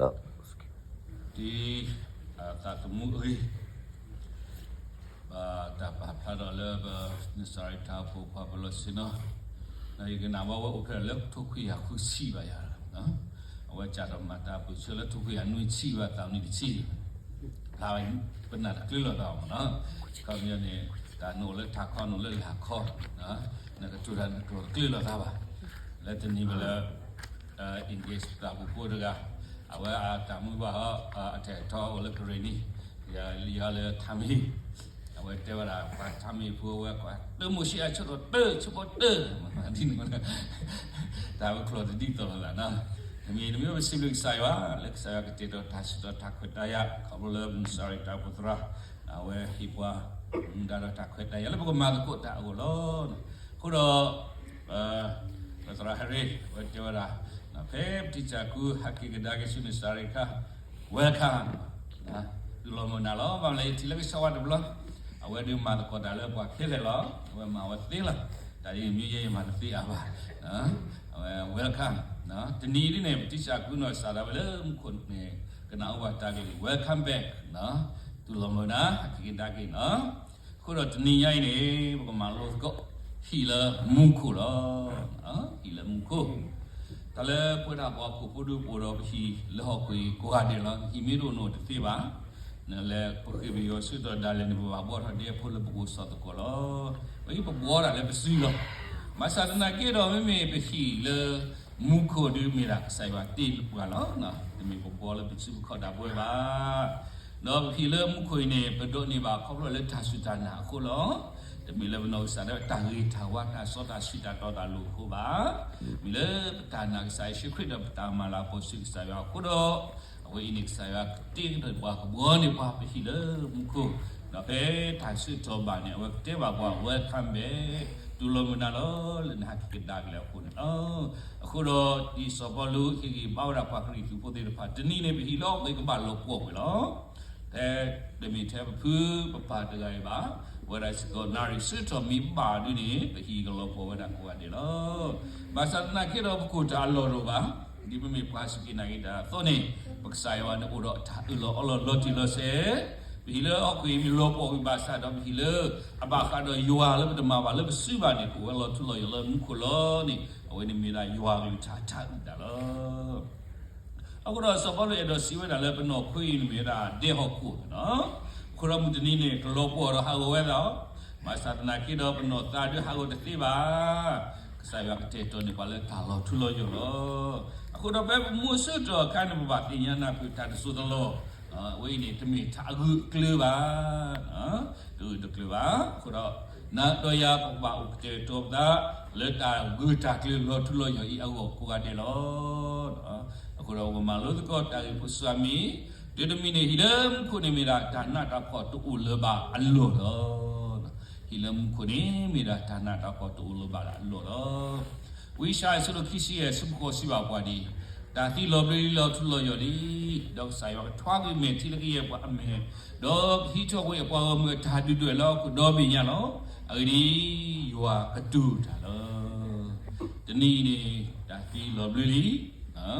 ဒ်အသးသမူအဂ့ၢ် ဘၣ်တၢ်ပာ်ဖျါထီၣ်လၢပနစၤရ့းတၢ်အိၣ်ဖှိၣ်ပှၤပလီၢ်ဆ့ၣ်နီၤ, ဒီးယကနၣ်ဘၣ်ဝဲအိၣ်ဖျဲၣ်လၢထိခွံကယၤဃုဆံဘၣ်ယၤ, အဝဲစးထီၣ်မၤတၢ်ပၢၢ်ဆၢလၢထိခွံကယၤနွံဆံဘၣ်သးနံၣ်တဆံ, ဖျါဝဲ ပနၢ်တကျၢၤလိာ်သးဘၣ်မးနီၤ, ခီပညီန့ၣ် တၢ်နအိၣ်လၢထးခီနအိၣ်လၢလၢ်ခီ, နကတိၤတၢ်နကတိၤတကျၢၤလိာ်သးဘၣ်, လၢတနံၤပလၢ English သးပူၤဖိတဂၤ, အဝဲအတၢ်မုၢ်ဘၣ်ဟီ အထဲးထီအိၣ်လၢကရ့ၣ်နံၣ်, ယၤလၢထါမ့ၢ်, အဝဲတဲဝဲဒၣ် ပှၤထါမ့ၢ်ဖိဝဲကွၢ် တၢမိၤၡ့အဆၢထီၣ်တၢ ဆၢဖိတၢ, ဒ်န့ၣ် တၢ်ဝဲကျိာ်တဒ်သိးလိာ်သးနီၤ, တမ့ၢ်တမ့ၢ်ပစံးဘျုးကစၢ်ယွၤ လၢကစၢ်ယွၤကတဲာ်ကတီၤတၢ်စံးထီၣ်တၢ်ခွဲးတၢ်ယာ် ခီဖျိလၢပနစၤရ့းတၢ်အိၣ်ဖှိၣ်သရၣ်, အဝဲဟ့ၣ်ပှၤ မူဒါဒီးတၢ်ခွဲးတၢ်ယာ်လၢပကမၤသကိးတၢ်အဂီၢ်လီၤ. အဃိဒီး ပသရၣ်ဟဲရ့ၣ် အဝဲတဲဝဲဒၣ်, ဖဲပတံၢ်စၢ်ကူဟးက့ၤကဒါက့ၤဆူနစၤရ့းအခါ, welcome, တူၢ်လိာ်မုာ်နၤလီၤ. ဘၣ်မနုၤလဲၣ် ယထံၣ်လၢကဆီဝါတဘျီ, အဝဲဒုးမၤသကိးတၢ်လၢပှၤခဲလၢာ်လီၤ. အဝဲမၤဝဲသ့လီၤ. တၢ်ဒ်န့ၣ်မ့ၢ်ယဲယမၤတသ့အါဘၣ်. အဝဲ welcome, တနံၤဒ်န့ၣ် ပတံၢ်စၢ်ကူနီၢ်စၢ်ဒၣ်ဝဲလၢမူခိၣ်န့ၣ် ကနၣ်အိၣ်ဘၣ်တၢ်ဂ့ၢ် welcome back, တူၢ်လိာ်မုာ်နၤ ဟးက့ၤကဒါက့ၤနီၤ. အဃိဒီးတနံၤညါအံၤန့ၣ် ပကမၤလိသကိး ဟံၣ်လၢမူခိၣ်လီၤ. ဟံၣ်လၢမူခိၣ်, တၢ်လၢပဝဲဒၣ်ပှၤဟီၣ်ခိၣ်ဖိဒုးပအိၣ်ဒီးပဟံၣ်လၢဟီၣ်ခိၣ်အံၤကိးဂၤဒဲးလီၤ. ဟံၣ်မ့ၢ်တအိၣ်န့ၣ်တသ့ဘၣ်. နလဲၤပဃ့ၢ်ပယီၤဆၢကတီၢ်ဒၣ်လဲာ်န့ၣ် ပဘၣ်ဘှီထီၣ်ဒဲဖိလၢပအိၣ်ဆီၣ်သကိးလီၤ. ပဟံၣ်ပဘှီဒၣ်လၢပစုလီၤ. ဘၣ်ဆၣ်သနာ်က့ဒီး မ့မ့ၢ်ပဟံၣ်လၢမူခိၣ်ဒုးမ့ၢ်ဒၣ်ကစၢ်ယွၤတ့လၢပှၤလီၤ. တမ့ၢ်ပဘှီလၢပစုပခီၣ်ဒၣ်ပဝဲဘၣ်. ဒီးပဟံၣ်လၢမူခိၣ်အံၤန့ၣ် ပဒိးန့ၢ်ဘၣ်ခီဖျိလၢတၢ်စူၢ်တၢ်နာ်အဃိလီၤ. တမ့ၢ်လၢပနီၢ်ကစၢ်ဒၣ်ဝဲတၢ်ဂ့ၤတၢ်ဝါတၢ်စီတၢ်ဆှံတၢ်တီတၢ်လိၤအဃိဘၣ်. မ့ၢ်လၢပတၢ်နာ်ကစၢ်ယ့ၣ်ၡူးခရံာ်ဒီးပတၢ်မၤလၤကပီၤဆူကစၢ်ယွၤအဃိဒီး အဝဲအံၤန့ၣ် ကစၢ်ယွၤကတ့ကဒီးပှၤကဘှီန့ၢ်ပှၤပဟံၣ်လၢမူခိၣ်, ဒီးဖဲတၢ်ဆၢကတီၢ်ဘၣ်န့ၣ် အဝဲကတဲဘၣ်ပှၤ welcome back, တူၢ်လိာ်မုာ်နၤလီၤလၢနဟဲက့ၤကဒါက့ၤလၢအဃိန့ၣ်လီၤ. အဃိဒီးဒ်စီၤပီလူးဟ့ၣ်ဂံၢ်ဘါဝဲဒၣ်ပှၤကရံၣ်သူးဖိသ့ၣ်တဖၣ် တနံၤန့ၣ် ပဟံၣ်လၢဟီၣ်ခိၣ်အံၤကဘၣ်လီၤပှီၢ်ကွံာ်လီၤ. ဖဲတမ့ၢ်ထဲပဖုပပၢ်တဂၤအံၤဘၣ်, ဝဲဒၣ်စ့ၢ်ကီးနၣ်ရံၣ်ဆၢကတီၢ်မ့ၢ်ဘၣ်ဒုန့ၣ် ပဟံၣ်ကလီၤပှီၢ်ဝဲဒၣ်ကိးဂၤဒဲးလီၤ. ဘၣ်ဆၣ်သနာ်က့ဒီးပကိၢ်တၢ်အလီၢ်တအိၣ်ဘၣ်. ဒ်ပမ့ၢ်ပှၤစူၢ်က့ၤနာ်က့ၤတၢ်အသိးန့ၣ် ပကစၢ်ယွၤန့ၣ်အိၣ်ဒီးတၢ်အၢၣ်လီၤအီလီၤလီၤတံၢ်လီၤဆဲး, ပဟံၣ်လၢဟီၣ်ခိၣ်အံၤမ့ၢ်လီၤပှီၢ်ကွံာ်ဘၣ်ဆၣ်ဒီး ပဟံၣ်လၢအဘၣ်ဃးဒီးယွၤလၢပတမၤဘၣ်လၢပစုဘၣ်န့ၣ် ကအိၣ်ဝဲလီၤထူလီၤယိာ်လၢမူခိၣ်လီၤန့ၣ် အဝဲန့ၣ်မ့ၢ်ဒၣ်ယွၤကလုၢ်ကထါတၢ်အုၣ်တၢ်လီၤ. အဃိဒီးစီၤပီလူးအဲၣ်ဒိးစံးဝဲဒၣ်လၢပနီၢ်ခိအံၤန့ၣ်မ့ၢ်ဝဲဒၣ်ဒဲဟီၣ်ခိၣ်န့ၣ်လီၤ. အဃိဒီးမုၢ်တနံၤန့ၣ် ကလီၤပှီၢ်ဒီးဟးဂီၤဝဲဒၣ်, ဘၣ်ဆၣ်သနာ်က့ဒီးပနီၢ်သးဒုးဟးဂီၤတသ့ဘၣ်. ကစၢ်ယွၤကတဲာ်ကတီၤန့ၢ်ပှၤလၢတၢ်လီၤထူလီၤယိာ်လီၤ. အဃိဒီးဖဲပမူအဆၢကတီၢ်အခါန့ၣ် ပဘၣ်သ့ၣ်ညါနၢ်ပၢၢ်တၢ်တစိၢ်တလီၢ်, အဝဲအံၤန့ၣ် တမ့ၢ်တၢ်အဂၢၢ်အကျၢၤဘၣ် တဂၢၢ်တကျၢၤဘၣ်. အဃိဒီး နၤဒီးယၤပကဘၣ်အိၣ်ကတဲာ်ကတီၤပသး လၢတၢ်ဂၢၢ်တၢ်ကျၢၤလီၤထူလီၤယိာ်အံၤအဂီၢ်ကိးဂၤဒဲးလီၤ. အဃိဒီးပကမၤလိသကိးတၢ်ဂ့ၢ်ဖိစှၤမံၤ, ဒ်တမံၤန့ၣ် ဟံၣ်လၢမူခိၣ်န့ၣ်မ့ၢ်ဒၣ်တၢ်နးတၢ်ဖှီၣ်တအိၣ်လၢၤဘၣ်အလီၢ်လီၤ. ဟံၣ်လၢမူခိၣ်န့ၣ်မ့ၢ်ဒၣ်တၢ်နးတၢ်ဖှီၣ်တအိၣ်လၢၤဘၣ်အလီၢ်လီၤ. ဝံယၡါယၤအဆၢဒိၣ်ခံဆံယဲၢ် ဆၢဖိဃိးစံးဘၣ်ပှၤဒ်အံၤ, တၢ်သံလီၤဘျၢလံလီၤထူလီၤယိာ်လံ, ဒီးကစၢ်ယွၤကထွါကွံာ်မဲာ်ထံလၢကယဲၢ်ပှၤအမဲာ်, ဒီးကဟံးထီၣ်ကွံာ်အပှၤဂီၢ်မုၢ်အတၢ်ဒုၣ်ဒွဲၣ်လၢဟီၣ်ခိၣ်ဒီဘ့ၣ်ညါလီၤ. အဂ့ၢ်ဒ်အံၤ, ယွၤကတူၢ်တၢ်လီၤ. တနံၤအံၤန့ၣ် တၢ်သံလီၤဘျၢလံ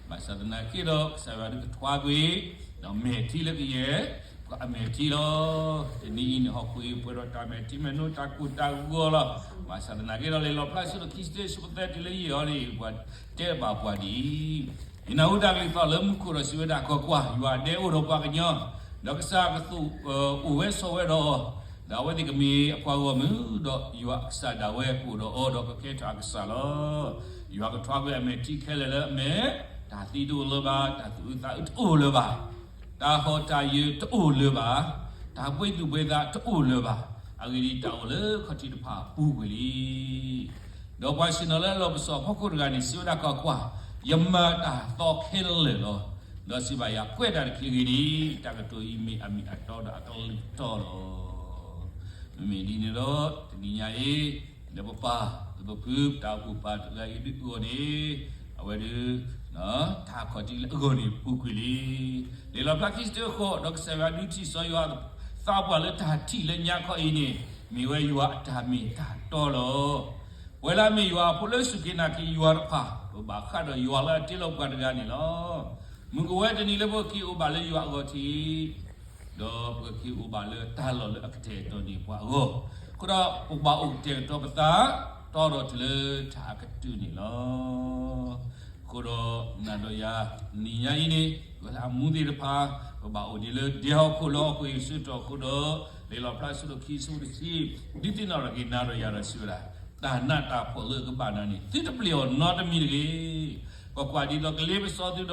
ဘၣ်ဆၣ်သနာ်က့ဒီး ကစၢ်ယွၤဒုးကထွါကွံာ် ဒီးမဲာ်ထံလၢကယဲၢ် ပှၤအမဲာ်ထံလီၤ. တနံၤအံၤန့ၣ် ဟီၣ်ခိၣ်အံၤပှဲၤဒီးတၢ်မဲာ်ထံမဲာ်နိ တၢ်ကိၢ်တၢ်ဂီၤလီၤ. ဘၣ်ဆၣ်သနာ်က့ဒီး လံာ်လီၣ်ဖျါ အဆၢဒိၣ်ခံဆံတၢ အဆၢဖိသၢတုၤလၢယဲၢ်အံၤန့ၣ် ပှၤတဲဘၣ်ပှၤဒ်အံၤ, ယနၢ်ဟူတၢ်ကလုၢ်သီၣ်လၢမူခိၣ်ဒီးစံးဝဲဒၣ်, ကွၢ်ကွၢ်, ယွၤအဒဲအိၣ်ဒီးပှၤကညီ, ဒီးကစၢ်ကသိးအိၣ်ဝဲဆိးဝဲဒီးအီၤ, ဒီးအဝဲသ့ၣ်ကမ့ၢ်အပှၤဂီၢ်မုၢ်, ဒီးယွၤအကစၢ်ဒၣ်ဝဲကအိၣ်ဒီးအီၤ, ဒီးကကဲထီၣ်အကစၢ်လီၤ. ယွၤကထွါကွံာ်အမဲာ်ထံခဲလၢာ်လၢအမဲာ်, တၢ်သံတအိၣ်လၢၤဘၣ်, တၢ်သူၣ်အုးသးအုးတအိၣ်လၢၤဘၣ်, တၢ်ဟီၣ်တၢ်ယၢၤတအိၣ်လၢၤဘၣ်, တၢ်ပှ့ၤသူၣ်ပှ့ၤသးတအိၣ်လၢၤဘၣ်, အဂ့ၢ်ဒ်အံၤ, တၢ်အိၣ်လၢခီၣ်ထံးတဖၣ်ပူၤကွံာ်လံ. ဒီးပှၤဆ့ၣ်နီၤလၢအလီၢ်ပစိာ်အဖီခိၣ်တဂၤန့ၣ် စံးဝဲဒၣ်, ကွၢ်ကွၢ်, ယမၤတၢ်သီခဲလၢာ်လီၤ. ဒီးစံးဘၣ်ယၤ, ကွဲးတၢ်တက့ၢ်. အဂ့ၢ်ဒ်အံၤ, တၢ်ကတိၤအံၤမ့ၢ်အမ့ၢ်အတီဒီးအကလုၢ်တီလီၤ. မ့မ့ၢ်ဒ်န့ၣ်ဒီး တနံၤညါအံၤ, လၢပပၢ်, လၢပဖု, တၢ်အိၣ်ဖှိၣ်ပၢ်တဂၤအံၤဒ်အဂီၢ်န့ၣ်, အဝဲဒၣ် တၢ်ခီၣ်ထံးလၢအဂီၢ်န့ၣ်ပူၤကွံာ်လံ. လံာ်လီၣ်ဖျါခံဆံတၢအဃိ, ဒီးကစၢ်ယွၤဒုးထံၣ်စီၤယိၤဟၣ် သးပှၢ်လၢတၢ်ထံၣ်လၢညါခီအံၤန့ၣ်, မ့ၢ်ဝဲယွၤအတၢ်မ့ၢ်တၢ်တီလီၤ. ပဝဲလၢအမ့ၢ်ယွၤအဖိလၢစူၢ်က့ၤနာ်က့ၤယွၤတဖၣ်, ပဘၣ်ဃးဒီးယွၤလၢအတ့လီၤပှၤတဂၤန့ၣ်လီၤ. မုၢ်ကဝဲတနံၤလၢပကက့ၤအိၣ်ဘၣ်လၢယွၤအဂီၢ်ထံး, ဒီးပကက့ၤအိၣ်ဘၣ်လၢတၢ်လီၢ်လၢအကတဲာ်ကတီၤန့ၢ်ပှၤအဂီၢ်, အဃိဒီးပကဘၣ်အိၣ်ကတဲာ်ကတီၤပသး, တီဒီးတုၤလၢတၢ်အကတၢၢ်န့ၣ်လီၤ. အဃိဒီးနၤဒီးယၤ နံၤညါအံၤန့ၣ် ပဝဲလၢအမူသ့ၣ်တဖၣ် ပဘၣ်အိၣ်ဒံးလၢဒဲဟီၣ်ခိၣ်လၢဟီၣ်ခိၣ်အံၤအဆၢကတီၢ်အဃိဒီး, လံာ်လီၣ်ဖျါအဆၢဒိၣ်ခံအဆၢဖိတဆံ, ဒုးသ့ၣ်နီၣ်ထီၣ်က့ၤနၤဒီးယၤဒီးစံးဝဲဒၣ်, တၢ်နးတၢ်ဖှီၣ်လၢအကဘၣ်နၤန့ၣ် သုတပျဲအီၤနီတမံၤတဂ့ၤ. ကွၢ်ကွၢ်, ဒ်သိးကလ့ပစီသုဒီး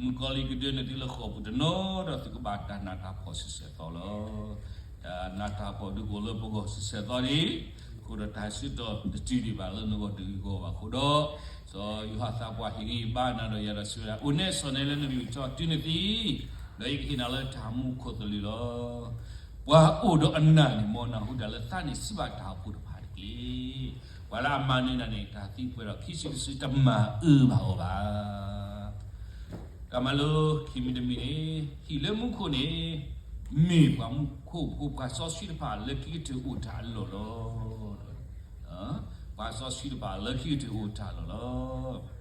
မုၣ်ကီၤလံၤကဒၢနုာ်သုလၢဃိာ်ပူၤတနီၤဒီး သုကဘၣ်တၢ်နးတၢ်ဖှီၣ်ဆံးဆဲးသီလီၤ. တၢ်နးတၢ်ဖှီၣ်ဒုးကအိၣ်လၢပဂီၢ်ဆံးဆဲးသီဒံး, အဃိဒီးတၢ်စံးထီၣ်တတုၤဒံးဘၣ်လၢနဂီၢ်တဂ့ၤဂီၢ်ဘၣ်အဃိဒီး, စီၤယိၤဟၣ်သးပှၢ်ဟ့ၣ်ဂံၢ်ဘါနၤဒီးယၤဒီးစံးဝဲဒၣ်, အိၣ်နဲၣ်ဆိးနဲၣ်လၢနကလုၢ်ကထါတုၤနသံ, ဒီးယကဟ့ၣ်နၤလၢတၢ်မူခိၣ်သလုးလီၤ. ပှၤအိၣ်ဒီးအနၢ်န့ၣ် မ်နၢ်ဟူတၢ်လၢသးန့ၣ်စံးဘၣ်တၢ်အိၣ်ဖှိၣ်တဖၣ်တက့ၢ်. ပှၤလၢအမၤနၢၤနၤန့ၣ် တၢ်သံကွဲးဒီးခံစုတစုတမၤအၢဘၣ်အီၤဘၣ်. တၢ်မၤလိခံမံၤတမံၤန့ၣ်, ဟံၣ်လၢမူခိၣ်န့ၣ် မ့ၢ်ပှၤမူခိၣ်ဖိပှၤစီဆှံတဖၣ်လၢခံကတၢၢ်အိၣ်တၢ်အလီၢ်လီၤ. ပှၤစီဆှံတဖၣ်လၢခံကတၢၢ်အိၣ်တၢ်အလီၢ်လီၤ.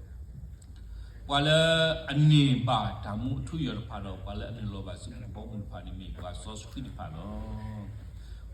ပှၤလၢအန့ၢ်ဘၣ်တၢ်မူအထူအယိာ်တဖၣ်ဒီး ပှၤလၢအနုာ်လီၤဘၣ်ဆူဘီမုၢ်တဖၣ်န့ၣ် မ့ၢ်ပှၤစီဆှံတဖၣ်လီၤ.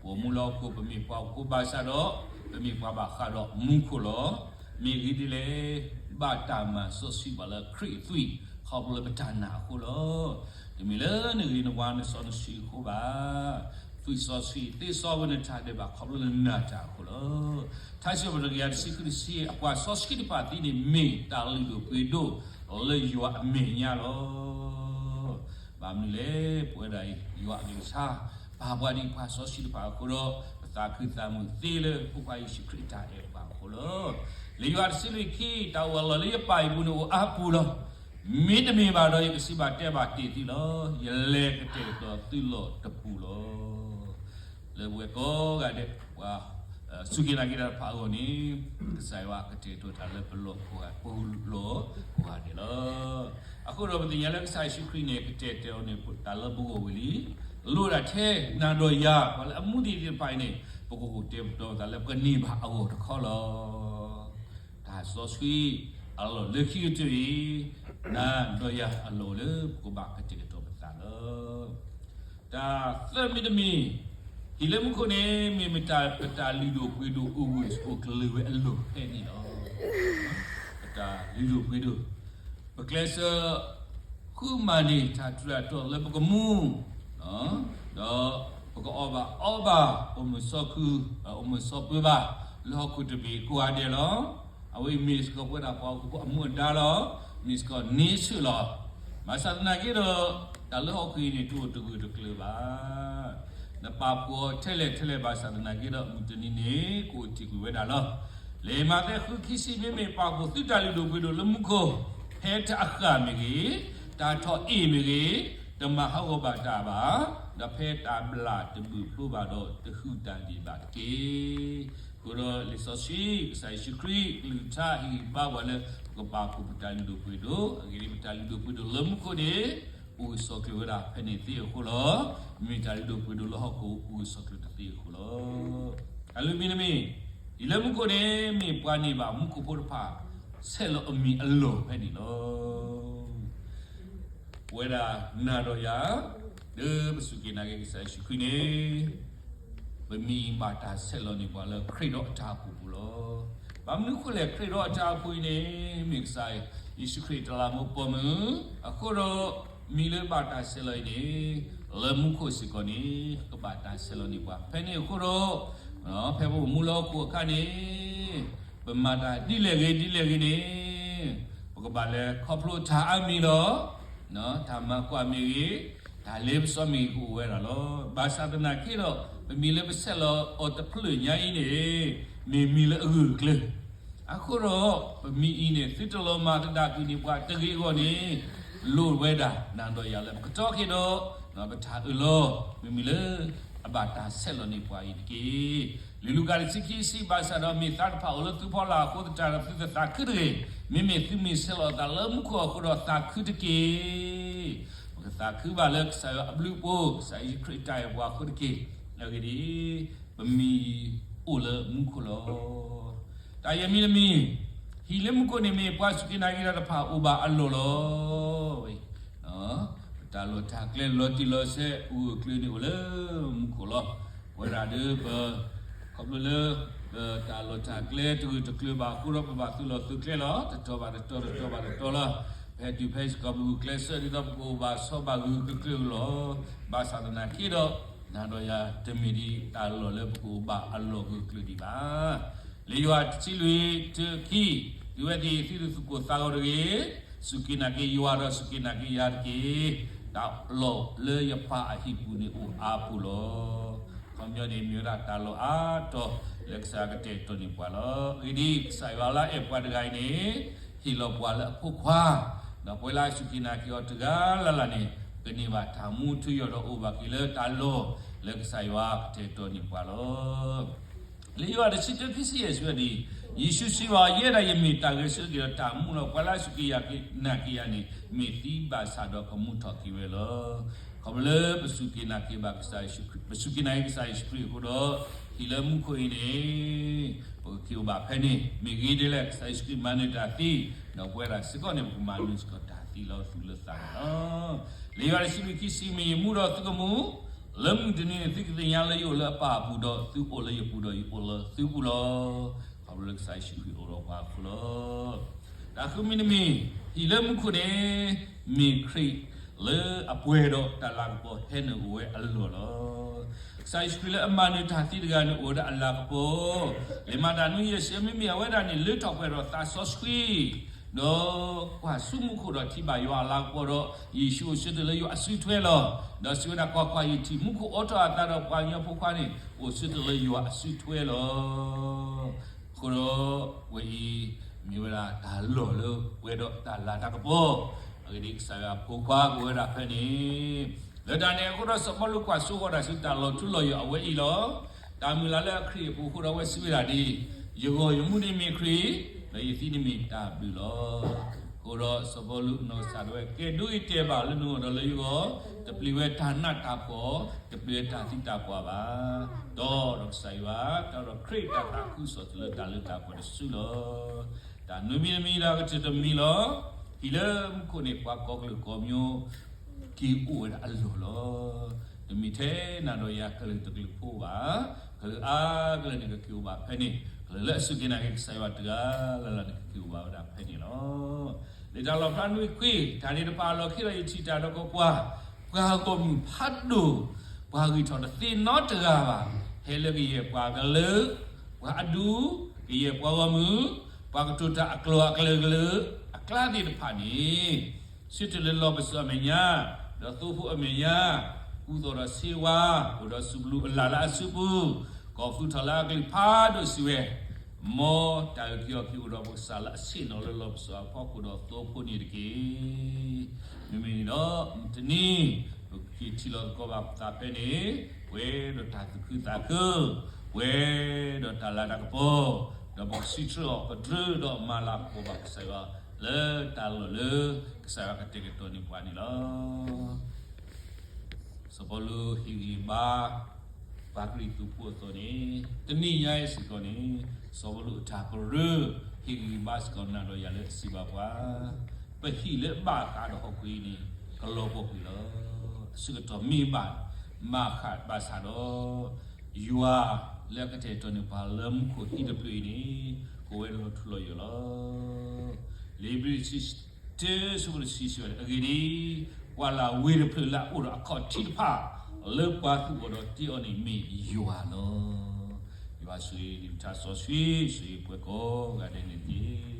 ပအိၣ်မူလၢဟီၣ်ခိၣ် ပမ့ၢ်ပှၤဟီၣ်ခိၣ်ဖိဘၣ်ဆၣ်ဒီး, ပမ့ၢ်ပှၤဘၣ်ဃးဒီးမူခိၣ်လီၤ. မ့ၢ်ဂ့ၢ်ဒ်လဲၣ်, ဘၣ်တၢ်မၤစီဆှံဘၣ်လၢခရံာ်အသွံၣ် ခီဖျိလၢပတၢ်နာ်အဃိလီၤ. တမ့ၢ်လၢနဂ့ၤနဝါနစီနဆှံအဃိဘၣ်. သွံၣ်စီဆှံသ့စီဝဲနတၢ်ဒဲးဘးခီဖျိလၢနနာ်တၢ်အဃိလီၤ. ထါစံးပတြၢၤတကယၤတဆံဃုတဆံ, အပှၤစီဆှံတဖၣ်သံန့ၣ် မ့ၢ်တၢ်လုၢ်ဒိၣ်ပှ့ၤဒိၣ်လၢယွၤအမဲာ်ညါလီၤ. ဘၣ်မနုၤလဲၣ်, ပဝဲဒၣ်အံၤ ယွၤအကလုၢ်ကထါ ပာ်ပှၤဒ်ပှၤစီဆှံတဖၣ်အဃိဒီး, ပသးခုသးမုာ်သ့လၢအဖိခွါယ့ၣ်ၡူးခရံာ်အတၢ်အဲၣ်ပှၤအဃိလီၤ. လံာ်ယိၤဟၣ်တဆံလွံၢ်ခံ, တၢ်အိၣ်အလီၢ်လၢယပၢ်အပူၤန့ၣ်အိၣ်အါပူၤလီၤ. မ့တမ့ၢ်ဘၣ်ဒီး ယကစံးဘၣ်တဲဘၣ်တ့ၢ်သုလီၤ. ယလဲၤကတဲာ်ကတီၤသုလီၢ်တပူၤလီၤ. လၢပဝဲကိးဂၤဒဲး ပှၤစူၢ်က့ၤနာ်က့ၤတၢ်တဖၣ်အဂီၢ်န့ၣ်, ကစၢ်ယွၤကတဲာ်ကတီၤတၢ်လၢပလီၢ်ကိးဂၤ, ပလီၢ်ကိးဂၤဒဲးလီၤ. အဃိဒီးပသ့ၣ်ညါလၢကစၢ်ယ့ၣ်ၡူးခရံာ်န့ၣ် ကတဲာ်ကတီၤန့ၢ်တၢ်လၢပဂီၢ်ဝံၤလံ. လိၣ်ဒၣ်ထဲနၤဒီးယၤ ပှၤလၢအမူသ့ၣ်သ့ၣ်တဖၣ်အံၤန့ၣ် ပကအိၣ်တဲာ်ကတီၤပသးလၢပကန့ၢ်ဘၣ်အဂီၢ်တခီလီၤ. တၢ်စီဆှံအလီၢ်လၢခံကတၢၢ်အံၤ, နၤဒီးယၤအလီၢ်လၢပကဘၣ်ကတဲာ်ကတီၤပသးလီၤ. တၢ်သၢမံၤတမံၤ, ဟံၣ်လၢမူခိၣ်န့ၣ် မ့ၢ်မတၤပတၢ်လုၢ်ဒိၣ်ပှ့ၤဒိၣ်အိၣ်ဂၢၢ်အိၣ်ကျၢၤဝဲအလီၢ်ဖဲန့ၣ်လီၤ. ပတၢ်လုၢ်ဒိၣ်ပှ့ၤဒိၣ်, ပကျဲးစၢးဃုမၤန့ၢ်တၢ်ထူးတၢ်တီၤလၢပကမူ, ဒီးပကအီၣ်ဘၣ်အီဘၣ်, အိၣ်မုာ်စီၤခု, အိၣ်မုာ်စီၤပၢဘၣ်, လၢဟီၣ်ခိၣ်တဘ့ၣ်ကိးဂၤဒဲးလီၤ. အဝဲအံၤမ့ၢ်စ့ၢ်ကီးပဝဲဒၣ်ပှၤဟီၣ်ခိၣ်ဖိအမူအဒါလီၤ. မ့ၢ်စ့ၢ်ကီးန့ဆၢၣ်လီၤ. ဘၣ်ဆၣ်သနာ်က့ဒီး, တၢ်လၢဟီၣ်ခိၣ်အံၤန့ၣ် တအိၣ်တဂၢၢ်တကျၢၤဘၣ်. နပာ်ဖှိၣ်အီၤထဲလဲၣ်ထဲလဲၣ်ဘၣ်ဆၣ်သနာ်က့ဒီး မုၢ်တနံၤန့ၣ် ကအိၣ်တ့ၢ်ကွံာ်ဝဲဒၣ်လီၤ. လံာ်မးသဲဃုခံဆံ, မ့မ့ၢ်ပာ်ဖှိၣ်သုတၢ်လုၢ်ဒိၣ်ပှ့ၤဒိၣ်လၢမူခိၣ်, ဖဲတၢ်အဃၢ်မ့ၢ်ဂ့ၤ, တၢ်ထီၣ်အ့ၣ်မ့ၢ်ဂ့ၤ, တမၤဟးဂီၤဘၣ်တၢ်ဘၣ်, ဒီးဖဲတၢ်ဘျၣ်တဘုၣ်ဖျိဘၣ်ဒီး တဟုၣ်တၢ်ဒံးဘၣ်တက့ၢ်. အဃိဒီးလံာ်စီဆှံ, ကစၢ်ယ့ၣ်ၡူးခရံာ်ကလုၢ်ကထါဟ့ၣ်ဂံၢ်ဘါပှၤလၢ ပကပာ်ဖှိၣ်ပတၢ်လုၢ်ဒိၣ်ပှ့ၤဒိၣ်, အဂ့ၢ်ဒ်အံၤ, ပတၢ်လုၢ်ဒိၣ်ပှ့ၤဒိၣ်လၢမူခိၣ်န့ၣ် အိၣ်ဂၢၢ်ဆိးကျၢၤဝဲဒၣ်ဖဲန့ၣ်သ့အဃိလီၤ. မ့မ့ၢ်တၢ်လုၢ်ဒိၣ်ပှ့ၤဒိၣ်လၢဟီၣ်ခိၣ် အိၣ်ဂၢၢ်ဆိးကျၢၤတသ့အဃိလီၤ. တၢ်လွံၢ်မံၤတမံၤ, ဟံၣ်လၢမူခိၣ်န့ၣ် မ့ၢ်ပှၤန့ၢ်ဘၣ်မူခိၣ်ဖိတဖၣ် ဆဲးလီၤအမံၤအလီၢ်ဖဲန့ၣ်လီၤ. ပဝဲဒၣ်နၤဒီးယၤ လၢပစူၢ်က့ၤနာ်က့ၤကစၢ်ယ့ၣ်ၡူးခရံာ်န့ၣ် ပမံၤအံၤဘၣ်တၢ်ဆဲးလီၤန့ၢ်ပှၤလၢခရံာ်ဒီးအတၢ်အိၣ်ဖှိၣ်အပူၤလီၤ. ဘၣ်မနုၤအဃိလဲၣ်, ခရံာ်ဒီးအတၢ်အိၣ်ဖှိၣ်အံၤန့ၣ် မ့ၢ်ကစၢ်ယ့ၣ်ၡူးခရံာ်တလးမူပိာ်မုၣ်, အဃိဒီး မံၤလၢဘၣ်တၢ်ဆဲးလီၤအံၤန့ၣ် လၢမူခိၣ်စ့ၢ်ကီးန့ၣ် ကဘၣ်တၢ်ဆဲးလီၤန့ၢ်ပှၤ. ဖဲန့ၣ်အဃိဒီး ဖဲပအိၣ်မူလၢဟီၣ်ခိၣ်အခါန့ၣ် ပမၤတၢ်ဒ်လဲၣ်ဂ့ၤဒ်လဲၣ်ဂ့ၤန့ၣ် ပကဘၣ်လဲၤခီဖျိတၢ်အါမံၤလီၤ. တၢ်မၤကွၢ်မ့ၢ်ဂ့ၤ, တၢ်လ့ပစီမ့ၢ်ဂ့ၤ ကအိၣ်ဝဲဒၣ်လီၤ. ဘၣ်ဆၣ်သနာ်က့ဒီး ပမံၤလၢပဆဲးလီၤအီၤတဖျၢၣ်ညါအံၤန့ၣ် မ့ၢ်မံၤလၢအဂၢၢ်အကျၢၤ အဃိဒီး ပမံၤအံၤန့ၣ် သုတလီၤမၢ်သဒၣ်ကွံာ်န့ၢ်ပှၤတဂ့ၤအဂီၢ်န့ၣ် လိၣ်ဝဲဒၣ်နၤဒီးယၤလၢပကတီၢ်က့ၤဒီး ပတၢ်အၢၣ်လီၤ မ့မ့ၢ်လၢအဘၣ်တၢ်ဆဲးလီၤန့ၢ်ပှၤအံၤတက့ၢ်. လံာ်လူၤကၣ်တဆံခံဆံ ဘၣ်ဆၣ်ဒီး မ့ၢ်သးတဖၣ်အိၣ်လၢသုဖီလာ်အဃိသတးဒီး သုတသးခုတဂ့ၤ. မ့မ့ၢ်သုမ့ၢ်ဆဲးလီၤအသးလၢမူခိၣ်အဃိဒီး သးခုတက့ၢ်. ပကသးခုဘၣ်လၢကစၢ်ယွၤအဘျုးအဖှိၣ်, ကစၢ်ယ့ၣ်ၡူးခရံာ်အတၢ်အဲၣ်ပှၤအဃိတက့ၢ်. အဂ့ၢ်ဒ်အံၤ, ပမံၤအိၣ်လၢမူခိၣ်လီၤ. တၢ်ယဲၢ်မံၤတမံၤ, ဟံၣ်လၢမူခိၣ်န့ၣ်မ့ၢ်ပှၤစူၢ်က့ၤနာ်က့ၤတၢ်တဖၣ်အိၣ်ဘၣ်အလီၢ်လီၤ. တၢ်လီၢ်တၢ်ကျဲလီၤတံၢ်လီၤဆဲး ဂၢၢ်ကျၢၤန့ၣ်အိၣ်လၢမူခိၣ်လီၤ. ပဝဲဒၣ်ဒီးပ ခီဖျိလၢ ပတၢ်လီၢ်တၢ်ကျဲတဂၢၢ်တကျၢၤဘၣ်အဃိဒီး ပဘၣ်သုးလီၢ်သုးကျဲလီၤ. တတီၤဘၣ်တတီၤ တတီၤဘၣ်တတီၤလီၤ. ပဟဲတုၤဖဲစ့ၢ်ကီးပဂုာ်ကျဲးစၢးဒ်သိးပကအိၣ်ဘၣ်ဆိးဘၣ်ဂၢၢ်ဂၢၢ်ကျၢၤကျၢၤလီၤ. ဘၣ်ဆၣ်သနာ်က့ဒီး နၤဒီးယၤတမ့ၢ်ဒ်တၢ်လီၢ်လၢပကအိၣ်ဘၣ်အလီၢ်ဂၢၢ်ကျၢၤဒံးဘၣ်. လံာ်ယိၤဟၣ်တဆံလွံၢ် တၢခံ, သုဝဲသ့ၣ်သုတသူၣ်ကိၢ်သးဂီၤတဂ့ၤ, စူၢ်က့ၤနာ်က့ၤယွၤဒီးစူၢ်က့ၤနာ်က့ၤယၤတက့ၢ်. တၢ်လီၢ်လၢယပၢ်အဟံၣ်ပူၤန့ၣ်အိၣ်အါပူၤလီၤ. ခီပညီန့ၣ် မ့ၢ်ဝဲဒၣ်တၢ်လီၢ်အါတီၤလၢကစၢ်ယွၤကတဲာ်ကတီၤန့ၢ်ပှၤလီၤ. အဂ့ၢ်ဒ်အံၤ, ကစၢ်ယွၤလၢအအဲၣ်ပှၤတဂၤအံၤန့ၣ် ဟ့ၣ်လီၤပှၤလၢအဖိခွါ, ဒီးပဝဲလၢအစူၢ်က့ၤနာ်က့ၤအီၤတဂၤလၢ်လၢ်န့ၣ် ကန့ၢ်ဘၣ်တၢ်မူထူယိာ်ဒီးအိၣ်ဘၣ်က့ၤလၢတၢ်လီၢ်လၢကစၢ်ယွၤကတဲာ်ကတီၤန့ၢ်ပှၤလီၤ. လံာ်ယိၤဟၣ်တဆံတၢခံဆံယဲၢ်စံးဝဲဒ်အံၤ, ယ့ၣ်ၡူးစံးဘၣ်အီၤ, ယဲဒၣ်ယမ့ၢ်တၢ်ဂဲၤဆၢထၢၣ်က့ၤဒီးတၢ်မူလီၤ. ပှၤလၢအစူၢ်က့ၤနာ်က့ၤယၤန့ၣ် မ့ၢ်သံဘၣ်ဆၣ်ဒီးကမူထီၣ်က့ၤဝဲလီၤ. ခီဖျိလၢပစူၢ်က့ၤနာ်က့ၤဘၣ်ကစၢ်ယ့ၣ်ၡူးခရံာ်, ပစူၢ်က့ၤနာ်က့ၤကစၢ်ယ့ၣ်ၡူးခရံာ်အဃိဒီး ဟံၣ်လၢမူခိၣ်အံၤန့ၣ် ပကက့ၤအိၣ်ဘၣ်ဖဲန့ၣ် မ့ၢ်ဂ့ၤဒ်လဲၣ်. ကစၢ်ယ့ၣ်ၡူးခရံာ်မၤနၢၤတၢ်သံ, ဒီးပဝဲဒၣ်စ့ၢ်ကီးန့ၣ် ပကမၤနၢၤစ့ၢ်ကီးတၢ်သံလၢသူၣ်လၢသးန့ၣ်လီၤ. လံာ်ယိၤဟၣ်တဆံလွံၢ်ခံဆံ, မ့ၢ်ယမူဒီးသုကမူ, လၢမုၢ်တနံၤန့ၣ် သုကသ့ၣ်ညါလၢယအိၣ်လၢအပၢ်အပူၤဒီး သုအိၣ်လၢယပူၤဒီးယအိၣ်လၢသုပူၤလီၤ. ခီဖျိလၢကစၢ်ယ့ၣ်ၡူးခရံာ်အိၣ်ဒီးပှၤအဃိလီၤ. တၢ်ဃုမံၤတမံၤ, ဟံၣ်လၢမူခိၣ်န့ၣ် မ့ၢ်ခရံာ်လၢအပှဲၤဒီးတၢ်လၤကပီၤဟဲနုာ်အိၣ်ဝဲအလီၢ်လီၤ. ကစၢ်ယ့ၣ်ၡူးခရံာ်လၢအမၤနၢၤတၢ်သံတဂၤန့ၣ် အိၣ်ဝဲဒၣ်အလၤကပီၤ, လံာ်မၤတၢ်နွံယဲၢ်ဆံ မ့မ့ၢ်အဝဲဒၣ်န့ၣ် လၢထီၣ်ပှဲၤဒီးသးစီဆှံ ဒီးကွၢ်ဆူမူခိၣ်ဒီးထံၣ်ဘၣ်ယွၤအလၤကပီၤဒီး ယ့ၣ်ၡူးအိၣ်ဆၢထၢၣ်လၢယွၤအစုထွဲလီၤ. ဒီးစံးဝဲဒၣ်, ကွၢ်ကွၢ်, ယထံၣ်မူခိၣ်အိးထီၣ်အသးဒီးပှၤကညီဖိခွါန့ၣ် အိၣ်ဆၢထၢၣ်လၢယွၤအစုထွဲလီၤ. အဃိဒီး ဝဲအံၤ မ့ၢ်ဝဲဒၣ်တၢ်လီၢ်လၢပှဲၤဒီးတၢ်လၤတၢ်ကပီၤ, အဂ့ၢ်ဒ်အံၤကစၢ်ယွၤဖိခွါကအိၣ်ဝဲဒၣ်ဖဲန့ၣ်, လၢတၢ်န့ၣ်အဃိဒီး စီၤပီလူးကွၢ်စိဃီၤတၢ်ဆူတၢ်လီၤထူလီၤယိာ်အဝဲအံၤလီၤ. တၢ်မုၢ်လၢ်လၢအခရံာ်အပူၤအဃိဒီး အဝဲစံးဝဲဒၣ်ဒ်အံၤ, ယဂီၢ်ယမူန့ၣ်မ့ၢ်ခရံာ်, ဒီးယသံန့ၣ်မ့ၢ်တၢ်ဘျုးလီၤ. အဃိဒီးစီၤပီလူးအနီၢ်ကစၢ်ဒၣ်ဝဲ, ကဲဒိအံၤတဲဘၣ်လၢနဂီၢ်ဒီးလၢယဂီၢ်, တပျံၤဝဲတၢ်နးတၢ်ဖှီၣ်, တပျံၤဝဲတၢ်သံတၢ်ပှၢ်ဘၣ်. တီဒီးကစၢ်ယွၤ, တီဒီးခရံာ်တၢ်သးခုကစီၣ်တုၤလၢတၢ်လၢတၢ်ပှဲၤတစုလီၤ. တၢ်နွံမံၤတမံၤဒီးကတၢၢ်တမံၤလီၤ. ဟံၣ်လၢမူခိၣ်န့ၣ် ပှၤကိးကလုာ်ကိးမံၤ က့ၤအိၣ်ဝဲဒၣ်အလီၢ်လီၤ. တမ့ၢ်ထဲနၤဒီးယၤကလုာ်တကလုာ်ဖိဘၣ်. ကလုာ်အါကလုာ်န့ၣ် ကက့ၤအိၣ်ဘၣ်ဖဲန့ၣ်, ကလုာ်လၢအစူၢ်က့ၤနာ်က့ၤကစၢ်ယွၤတဂၤလၢ်လၢ်န့ၣ် ကက့ၤအိၣ်ဘၣ်ဝဲဒၣ်ဖဲန့ၣ်လီၤ. လံာ်တၢ်လီၣ်ဖျါနွံခွံ, တၢ်န့ၣ်တဖၣ်အလီၢ်ခံဒီး ယထံၣ်တၢ်ဒီးကွၢ်ကွၢ်, ပှၤဂီၢ်မုၢ်ဖးဒိၣ်, ပှၤဂံၢ်ထီၣ်တသ့နီတဂၤဘၣ်, ဟဲလၢကယဲၢ်ပှၤကလုာ်, ပှၤအဒူ, ကယဲၢ်ပှၤဂီၢ်မုၢ်, ပှၤကတိၤတၢ်အကျိၤအကျဲကလုာ်အကျါသ့ၣ်တဖၣ်န့ၣ် ဆၢထၢၣ်လၢလီၢ်ပစိာ်အမဲာ်ညါ, ဒီးသိဖိအမဲာ်ညါ, ကူသိးဒီးဆ့ဝါ, အိၣ်ဒီးစူၣ်ပလူအလၣ်လၢအစုပူၤ, ကိးဖုထီၣ်လၢအကလုၢ်ဖးဒိၣ်စံးဝဲ, မ်တၢ်အုၣ်က့ၤခီၣ်က့ၤအိၣ်ဒီးပကစၢ်လၢအဆ့ၣ်နီၤလၢလီၢ်ပစိာ်အဖီခိၣ်ဒီးသိဖိန့ၣ်တက့ၢ်. မ့မ့ၢ်န့ၣ်ဒီး တနံၤ ပကထံၣ်လီၤသကိးဘၣ်ပသးဖဲန့ၣ်, ပှဲၤဒီးတၢ်သူၣ်ခုသးခု, ပှဲၤဒီးတၢ်လၤတၢ်ကပီၤ, ဒီးပကစံးထီၣ်ပတြၢၤဒီးမၤလၤကပီၤဘၣ်ကစၢ်ယွၤ လၢတၢ်လီၢ်လၢကစၢ်ယွၤကတဲာ်ကတီၤန့ၢ်ပှၤန့ၣ်လီၤ. စီၤပီလူးဟ့ၣ်ဂံၢ်ဘါ ပှၤကရံၣ်သူးဖိအသိးန့ၣ်, တနံၤညါအံၤစ့ၢ်ကီးန့ၣ်, စီၤပီလူးအတၢ်ကရၢ ဟ့ၣ်ဂံၢ်ဘါစ့ၢ်ကီးနၤဒီးယၤလၢအစံးဘၣ်ပှၤ, ပဟံၣ်လၢဘၣ်ဃးဒီးဟီၣ်ခိၣ်အံၤန့ၣ် ကလီၤပှီၢ်ကွံာ်လီၤ. အဆၢကတီၢ်မ့ၢ်ဘၣ်, ဘၣ်ဃးဘၣ်ဆၣ်ဒီး ယွၤလၢအကတဲာ်ကတီၤန့ၢ်ပှၤလၢမူခိၣ်ဟံၣ်တဖျၢၣ်အံၤန့ၣ် ကအိၣ်ဝဲလီၤထူလီၤယိာ်လီၤ. လံာ်ဘြံၤတဆံတၢ ဆၢဖိတဆံစံးဝဲဒၣ်, အဂ့ၢ်ဒ်အံၤ, ပှၤလၢ်ဝ့ၢ်တဖျၢၣ်လၢအအိၣ်ဒီးအခီၣ်ထံးတဖၣ် လၢပှၤသူၣ်အိၣ်ဒီးတ့အီၤန့ၣ်မ့ၢ်ယွၤလီၤ. ယွၤဆိၣ်ဂ့ၤလံာ်ပထါစီဆှံ ဆိၣ်ဂ့ၤပှၤကိးဂၤဒဲးန့ၣ်တက့ၢ်.